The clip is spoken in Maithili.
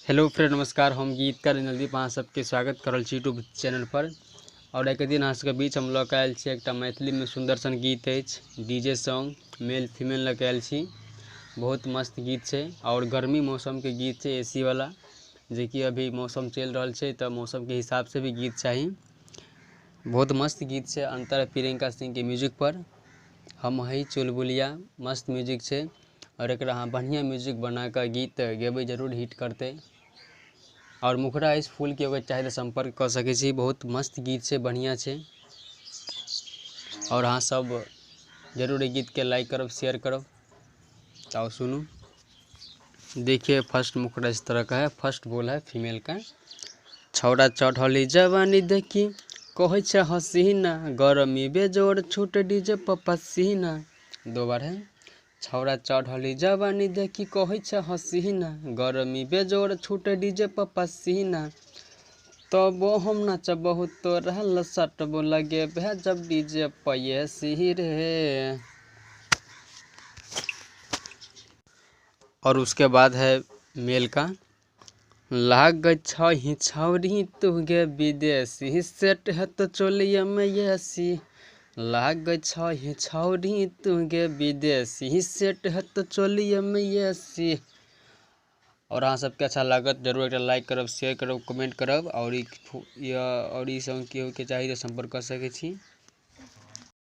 हेलो फ्रेंड, नमस्कार। हम गीतकार नदीप अहाँ सबके स्वागत कर रहल छी यूट्यूब चैनल पर। और एक दिन अहाँ सबके बीच हम लऽ के आयल छी एकटा मैथिलीमे सुन्दर सन गीत अछि, डीजे सॉन्ग, मेल फीमेल लऽ के आयल छी। बहुत मस्त गीत छै और गर्मी मौसमके गीत छै, एसी वाला, जेकि अभी मौसम चलि रहल छै तऽ मौसमके हिसाबसँ भी गीत चाही। बहुत मस्त गीत छै अंतरा प्रियंका सिंहके म्यूजिक पर। हम हई चुलबुलिया, मस्त म्यूजिक छै और एकरा अहाँ बढ़िआँ म्यूजिक बनाकऽ गीत गेबै, जरूर हिट करतै। और मुखड़ा अछि फूलके, अगर चाही तऽ सम्पर्क कऽ सकै छी। बहुत मस्त गीत छै, बढ़िआँ छै। और अहाँ सब जरूर एहि गीतके लाइक करब, शेयर करब। तऽ सुनू, देखिए फर्स्ट मुखड़ा इस तरह का है। फर्स्ट बोल है फीमेल का। छौड़ा चढ़ली जवानी देखी कहै छै हसीना, गरमी बेजोड़ छूट डीजे पर पसीना। दो बार है। छौड़ा चढ़ली जवानी देखी कहै छै हसीना, गरमी बेजोड़ छूट डीजे पर पसीना। तबो हम नचबहु तोरा लसटबो लगे भेजब डीजे पर ये सी रे। और उसके बाद है मेल का। लागै छही छौड़ी तू गे विदेशी, सेट है तो चोलिया में ये सी। लागै छही छौड़ी तू गे विदेशी, सेट है तो चोलिया में ये सी। और अहाँ सबके अच्छा लागत जरूर एकटा लाइक करब, शेयर करब, कमेंट करब। और ई सॉन्ग केहू के चाही तऽ सम्पर्क कऽ सकै छी।